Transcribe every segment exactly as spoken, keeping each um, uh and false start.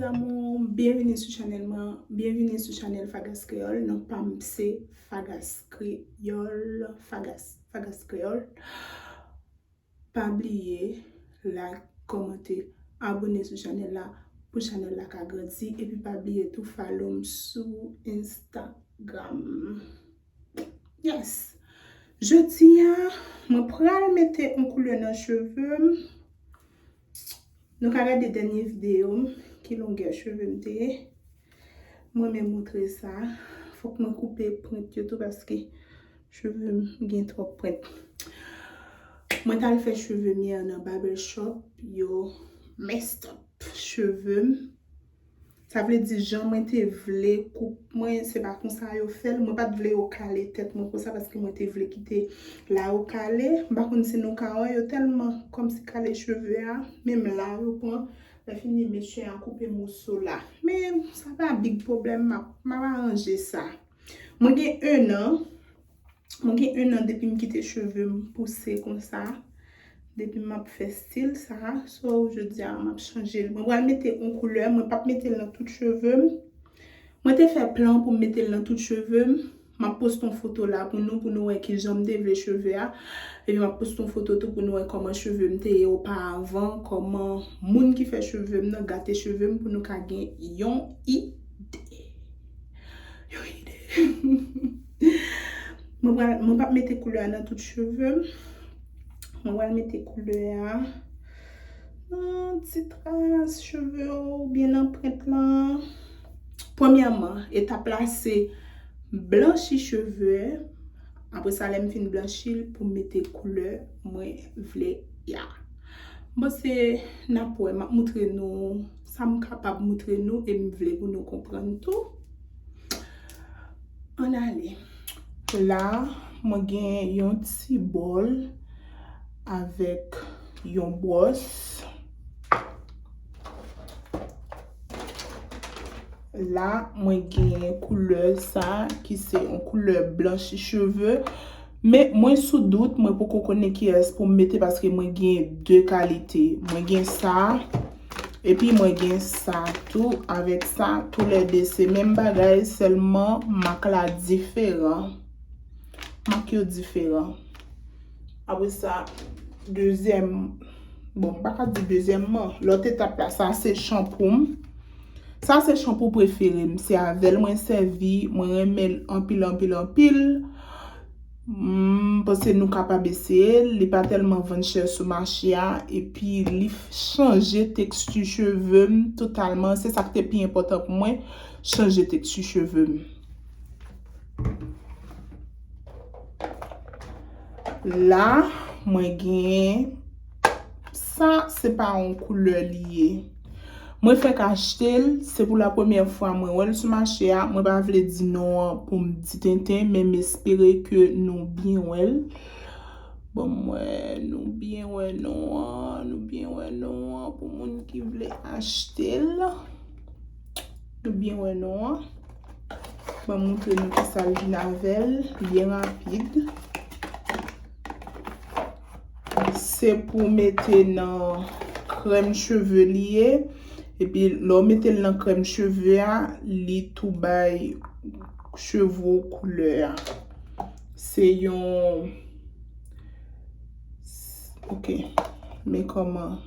Damou, byenvini sou chanèl mwen, byenvini sou chanèl Fagas Kreyòl. Non pa m se Fagas Kreyòl, Fagas, Fagas Kreyòl. Pa bliye like, kòmante, abone sou chanèl la pou chanèl la ka grandi, epi pa bliye tou follow m sou Instagram. Yes. Jodi a, mwen pral mete yon koulè nan cheve m. Nou ka gade dènye videyo m, ki longè cheve m te ye. Mwen renmen moutre sa. Fòk mwen koupe pwent yo tou paske cheve m gen twòp pwent. Mwen t al fè cheve m yè nan barbershop, yo messed up cheve m. Sa vle di jan mwen te vle koup mwen, se pa konsa yo fè l. Mwen pa t vle yo kale tèt mwen konsa paske mwen te vle kite la yo kale. M pa konn si nou ka wè, yo tèlman kòmsi kale cheve a. Menm la yo pran, lè fini mesye a koupe moso la. Men sa pa big pwoblèm, m ap, m ap aranje sa. Mwen gen en an, mwen gen en an depi m kite cheve m pouse konsa. Depi m ap fè stil sa, so jodi a m ap chanje l. Mwen pral mete yon koulè, mwen p ap mete l nan tout cheve m. Mwen te fè plan pou m mete l nan tout cheve m. M ap poste yon foto la pou nou, pou nou wè kijan m te vle cheve a. Epi m ap poste yon foto tou pou nou wè kòman cheve m te ye oparavan, kòman moun ki fè cheve m nan gate cheve m pou nou ka gen yon ide. Yon ide. Mwen pral, mwen p ap mete koulè a nan tout cheve m. Mwen pral mete koulè a nan ti tras cheve w oubyen nan pwent lan. Premyèman, etap la se blanchi cheve. Apre sa, lè m fin blanchi l, pou m mete koulè mwen vle a. Bon, se n ap wè, m ap moutre nou sa m kapab moutre nou e m vle pou nou konprann tou. Ann ale. La, mwen gen yon ti bòl avèk yon bwòs. La, mwen gen koulè sa ki se yon koulè blanchi cheve. Men mwen sou dout, mwen poko konnen kiyès pou m mete paske mwen gen de kalite. Mwen gen sa, epi mwen gen sa tou. Avèk sa, toulède se menm bagay, sèlman mak la diferan. Mak yo diferan. Apre sa, dezyèm, bon, m pa ka di dezyèmman, lòt etap la, sa se chanpou m. Sa se chanpou prefere m, se avè l mwen sèvi, mwen renmen l anpil, anpil, anpil. M panse nou kapab eseye l, li pa tèlman vann chè sou mache a, epi li f-, chanje teksti cheve m totalman, se sa k te pi enpòtan pou mwen, chanje teksti cheve m. La, mwen gen sa, se pa yon koulè li ye. Mwen fèk achte l, se pou la premyè fwa mwen wè l sou mache a. Mwen pa vle di non an pou m di tenten, men m espere ke nou byen wè l. Bon, m wè nou byen wè non an, nou byen wè non an pou moun ki vle achte l. Nou byen wè non an. Ban m moutre nou kisa l vin avè l, byen rapid. Se pou mete nan krèm cheve li ye. Epi lè w mete l nan krèm cheve a, li tou bay cheve w koulè a. Se yon, ok, men kòman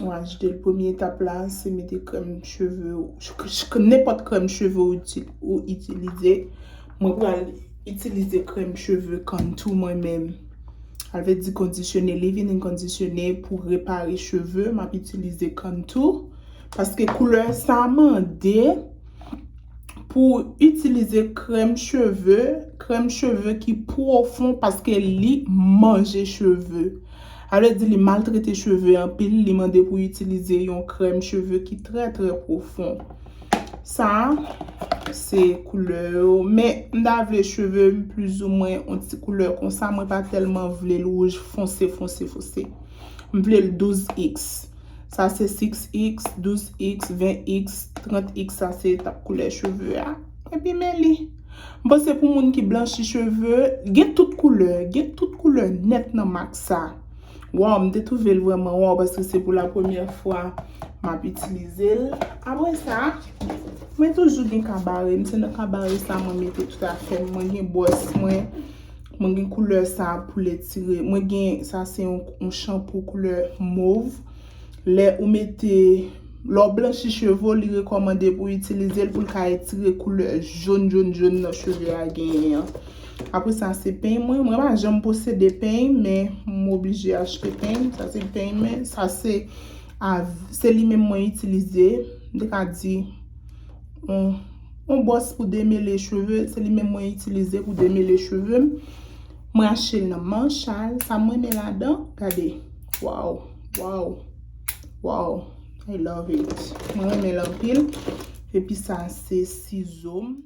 w achte l. Premye etap la, se mete krèm cheve w, ch-, ch-, nenpòt krèm cheve w itil-, ou itilize. Mwen pral itilize krèm cheve Contour mwen menm. Sa vle di kondisyone, leave-in and kondisyone pou repare cheve. M ap itilize Contour. Paske koulè sa mande pou w itilize krèm cheve, krèm cheve ki pwofon paske li manje cheve. Sa vle di li maltrete cheve anpil, li mande pou w itilize yon krèm cheve ki trè, trè pwofon. Sa, se koulè yo. Men, m ta vle cheve m plizoumwen yon ti koulè konsa. Mwen pa tèlman vle l wouj fonse, fonse, fonse. M vle l douz X. Sa se six X, douz X, ven X, trant X, sa se etap koulè cheve a. Epi men li. M panse pou moun ki blanchi cheve, gen tout koulè, gen tout koulè nèt nan mak sa. Waw, m te twouve l vrèman waw, paske se pou la premyè fwa m ap itilize l. Apre sa, mwen toujou gen kabare m. Se nan kabare sa mwen mete tout afè m. Mwen gen bwòs mwen. Mwen gen koulè sa pou l etire. Mwen gen, sa se yon, yon chanpou koulè mov. Lè ou mete, lè w blanchi cheve w, li rekòmande pou w itilize l pou l ka etire koulè jòn, jòn, jòn nan cheve a genyen an. Apre sa, se peny mwen. Mwen pa janm posede peny, men m oblije achte peny. Sa se peny mwen. Sa se, av- se li menm mwen itilize. M te ka di, yon, yon bwòs pou demele cheve. Se li menm mwen itilize pou demele cheve m. Mwen achte l nan Marshall. Sa mwen renmen ladan, gade. Waw, waw, waw. I love it. Mwen renmen l anpil. Epi sa, se sizo m.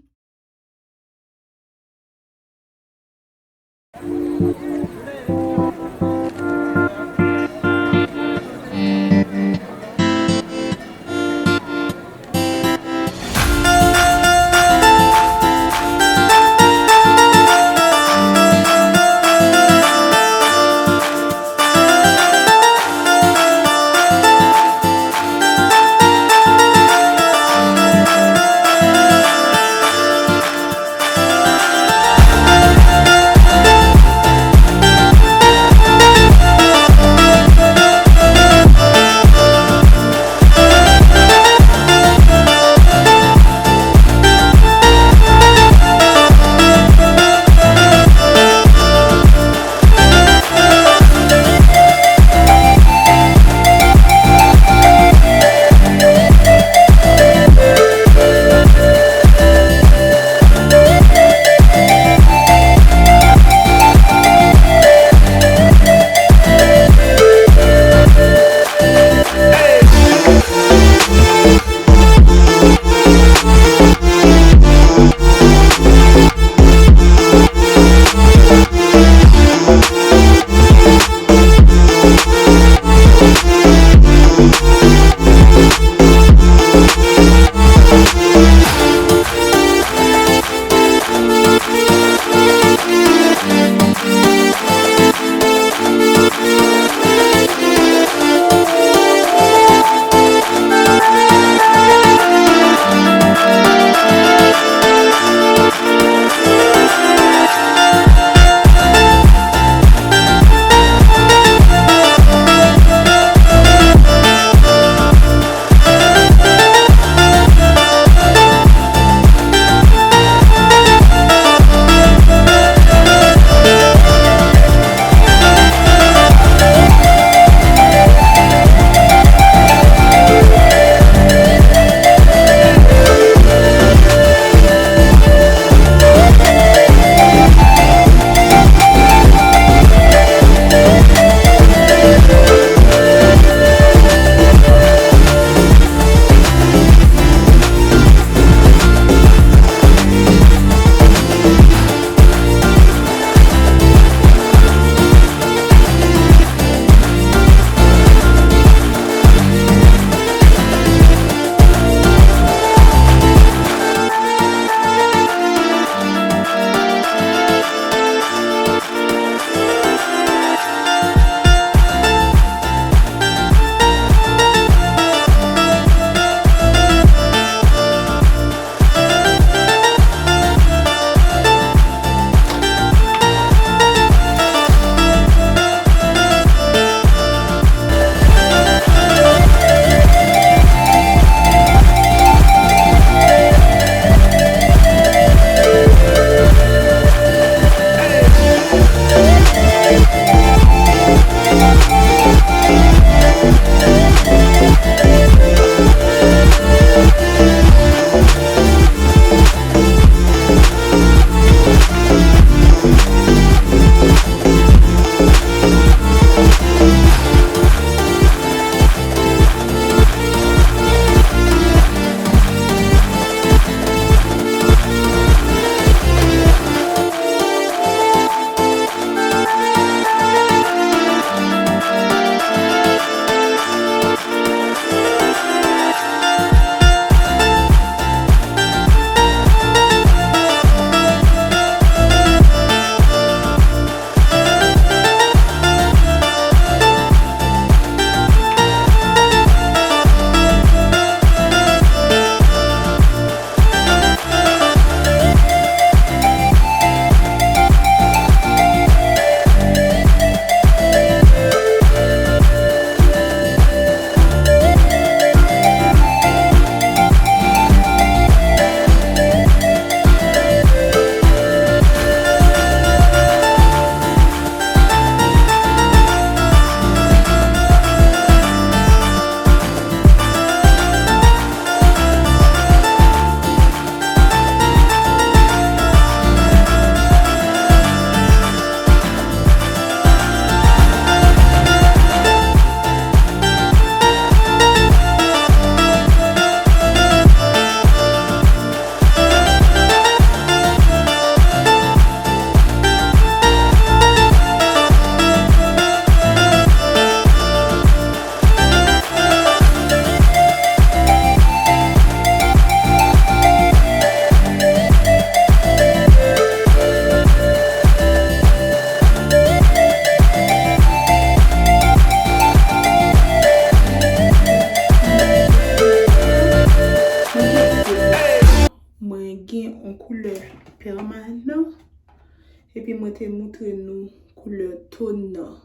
nou koulè tonan.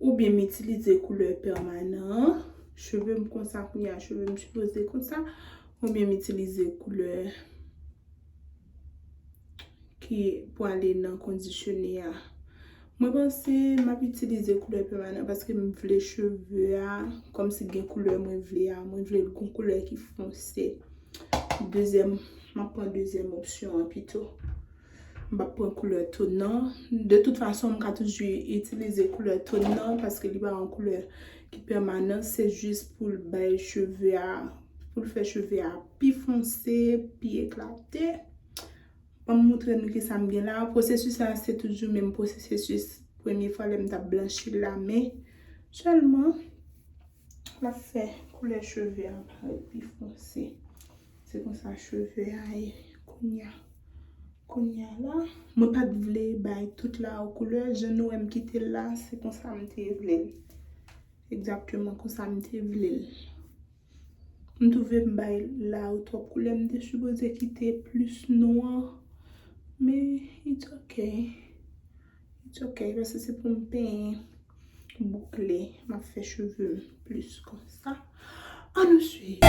Oubyen m itilize koulè pèmanan an. Cheve m konsa kounye a, cheve m sipoze konsa. Oubyen m itilize koulè ki pou ale nan kondisyone a. Mwen panse m ap itilize koulè pèmanan paske m vle cheve a kòmsi gen koulè mwen vle a. Mwen vle l gon koulè ki fonse. Dezyèm, m ap pran dezyèm opsyon an pito. M p ap pran koulè tonan. De tout fason, m ka toujou itilize koulè tonan paske li pa yon koulè ki pèmanan. Se jis pou l bay cheve a, pou l fè cheve a pi fonse, pi eklate. Ban m montre nou kisa m gen la. Pwosesis la, se toujou menm pwosesis. Premye fwa lè m t ap blanchi l la, men sèlman, l ap fè koulè cheve a parèt pi fonse. Se konsa cheve a ye kounye a. Kounye a la, mwen pa t vle bay tout la koulè. Jan nou wè m kite l la, se konsa m te vle l. Egzakteman konsa m te vle l. M twouve m bay la yo twòp koulè, m te sipoze kite plis nwa. Men it's ok. It's ok, paske se pou m penyen, boukle, m ap fè cheve m plis konsa. Ann nou swiv.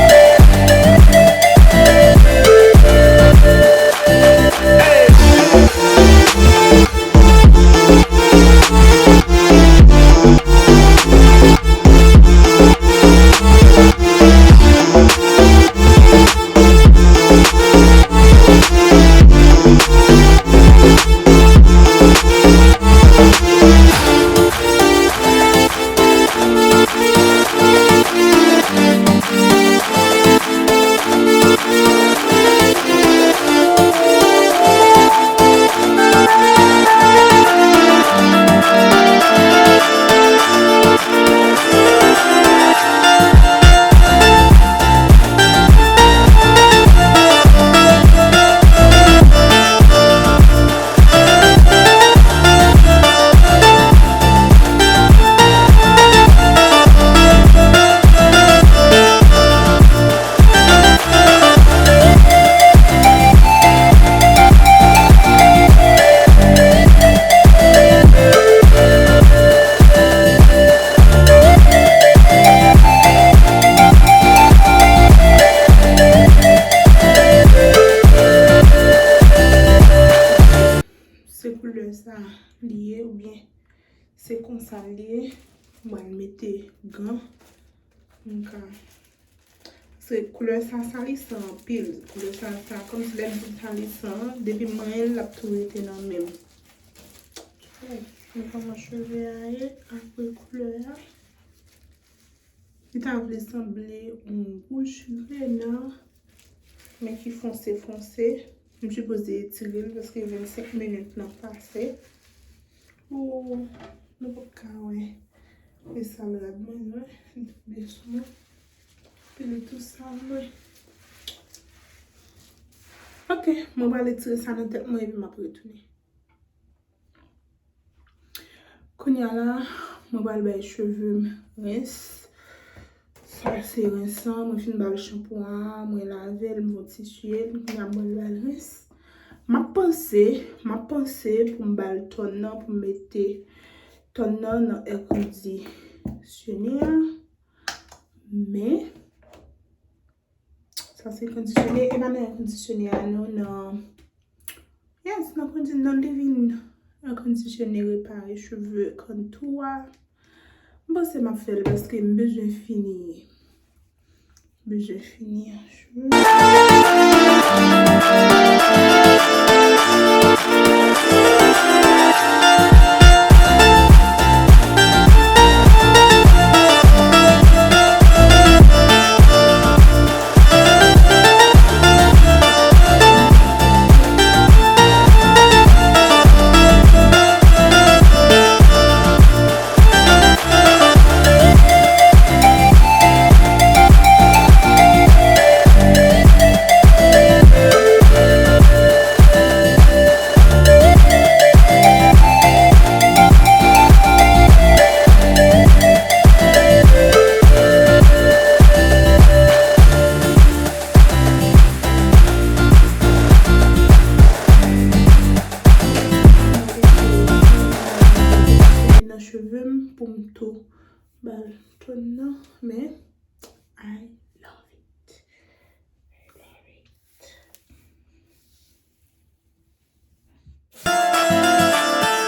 Se koulè sa li ye, oubyen se konsa li ye. Mwen mete gan. M ka, se koulè sa, salisan anpil. Koulè sa, sa, kòmsi lè m di salisan, depi m manyen l, l ap tou rete nan men m. Bon, m kòman cheve a ye, apre koulè a. Li ta vle sanble yon wouj grena, men ki fonse fonse. M sipoze etire l paske vennsenk minit nan pase. Ou, nou p ap ka wè. E sa l rad mwen, non? Li tonbe sou mwen. Epi li tou sal mwen. Ok, mwen pral etire sa nan tèt mwen epi m ap retounen. Kounye a la, mwen pral bay cheve m rens. Sa se rens lan, mwen fin ba l chanpou a, mwen lave l, m fè yon ti siye l, kounye a mwen ba l rens. M ap panse, m ap panse pou m ba l tòn nan, pou m mete tòn nan nan èr kondisyone a. Men, sa se kondisyone, e pa nan èr kondisyone a non, nan, yes, nan kondi-, nan living, èr kondisyone repare cheve kontou a. M panse m ap fè l paske m bezwen fini. Bezwen fini an cheve. cheve m pou m tou ba l tòn nan, men I love it. I love it.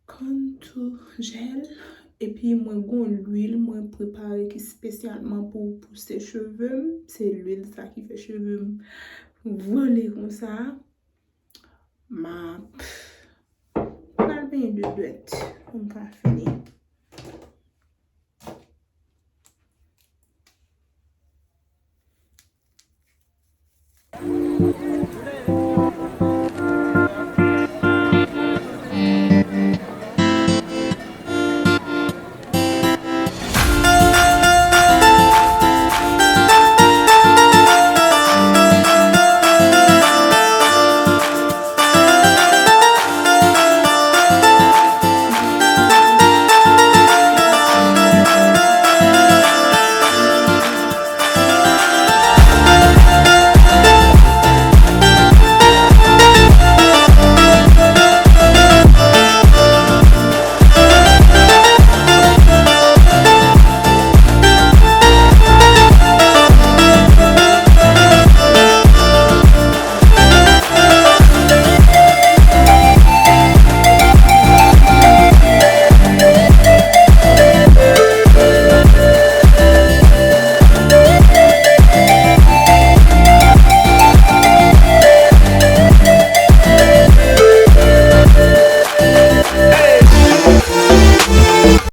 Contour gel, epi mwen gon lwil mwen prepare ki espesyalman pou pouse cheve m. Se lwil sa ki fè cheve m vole konsa. M ap pral benyen de dwèt pou m ka fini.